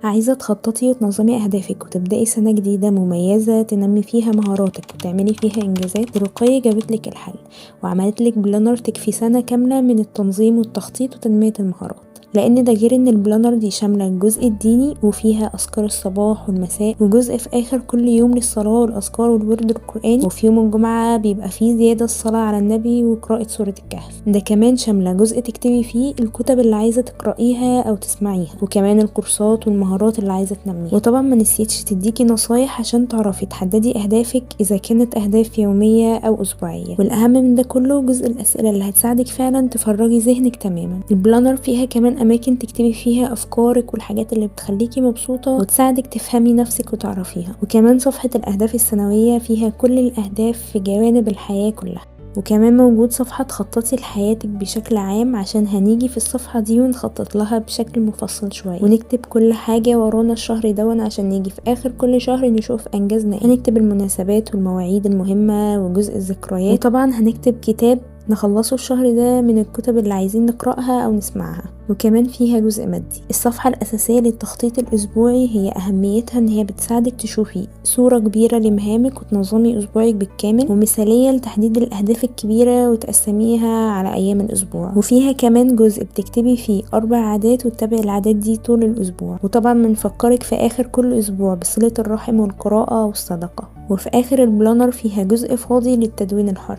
عايزة تخططي وتنظمي أهدافك وتبدأي سنة جديدة مميزة تنمي فيها مهاراتك وتعملي فيها إنجازات؟ رقية جابتلك الحل وعملتلك planner تكفي سنة كاملة من التنظيم والتخطيط وتنمية المهارات، لأن ده غير إن ال planner دي شاملة الجزء الديني وفيها أذكار الصباح والمساء، وجزء في آخر كل يوم للصلاة والأذكار والورد القرآني، وفي يوم الجمعة بيبقى فيه زيادة الصلاة على النبي وقراءة سورة الكهف. ده كمان شاملة جزء تكتبي فيه الكتب اللي عايزة تقرأيها أو تسمعيها، وكمان الكورسات والمهارات اللي عايزة تنميها. وطبعا ما نسيتش تديكي نصايح عشان تعرفي تحددي أهدافك إذا كانت أهداف يومية أو أسبوعية. والأهم من ده كله جزء الأسئلة اللي هتساعدك فعلا تفرغي ذهنك تماما. ال planner فيها كمان أماكن تكتبي فيها أفكارك والحاجات اللي بتخليكي مبسوطة وتساعدك تفهمي نفسك وتعرفيها. وكمان صفحة الأهداف السنوية فيها كل الأهداف في جوانب الحياة كلها. وكمان موجود صفحة تخططي لحياتك بشكل عام، عشان هنيجي في الصفحة دي ونخطط لها بشكل مفصل شوية، ونكتب كل حاجة ورانا الشهر دون عشان نيجي في آخر كل شهر نشوف أنجزنا ايه. هنكتب المناسبات والمواعيد المهمة وجزء الذكريات، وطبعا هنكتب كتاب نخلصه الشهر ده من الكتب اللي عايزين نقرأها أو نسمعها. وكمان فيها جزء مادي. الصفحة الأساسية للتخطيط الأسبوعي هي أهميتها إن هي بتساعدك تشوفي صورة كبيرة لمهامك وتنظمي أسبوعك بالكامل، ومثالية لتحديد الأهداف الكبيرة وتقسميها على أيام الأسبوع. وفيها كمان جزء بتكتبي فيه 4 عادات وتتابعي العادات دي طول الأسبوع. وطبعا بنفكرك في آخر كل أسبوع بصلة الرحم والقراءة والصدقة. وفي آخر ال planner فيها جزء فاضي للتدوين الحر.